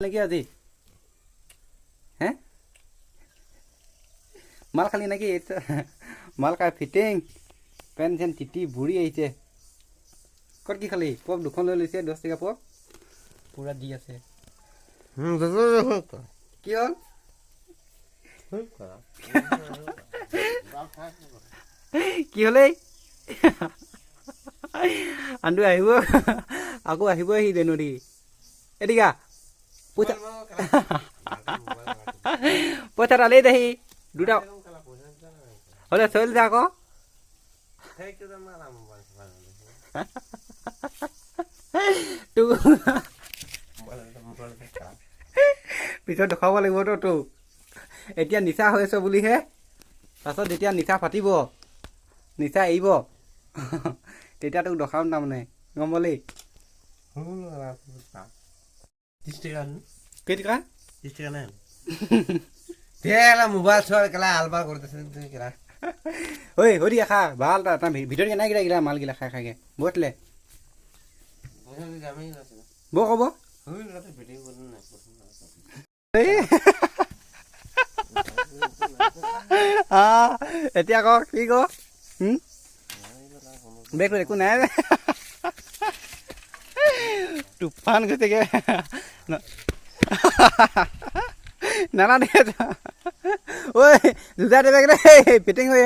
নেকি আজি? হে, মাল খালি নেকি? মাল খাই ফিটিং, পেন চেন তিতি বুৰি আহিছে। ক'ত কি খালি? পপ দুখন লৈ লৈছে, 10 টকা পপ পূৰা দি আছে। কি হ'ল? কি হ'লে? আন্দু আহিব, আকৌ আহিব সি নদী এদিকা। পইচা পইচা তালেই দেহি দুটা হ'লে চলি যা আকৌ। তোক পিছত দেখুৱাব লাগিবতো তোক। এতিয়া নিচা হৈ আছে বুলিহে, পাছত যেতিয়া নিচা ফাটিব, নিচা এৰিব, তেতিয়া তোক দেখাম। তাৰমানে গম পালি? কেইটকা? 30 টাকা নেন। মোবাইল চোৱাৰ কেলা আলবাৰ কৰিতেছে কেলা। ঐ, হৈ দিয়া, খা ভাল। তাৰ ভিতৰত কেনে কেইটা গিলা মালগিলা খাই খাইকে বতলে বৌ ক'ব। এতিয়া ক, কি ক? বেগ একো নাই, তুফান গৈছেগে। নানা দে ঐ, যুঁজাই দেবে, ফিটিং হৈ।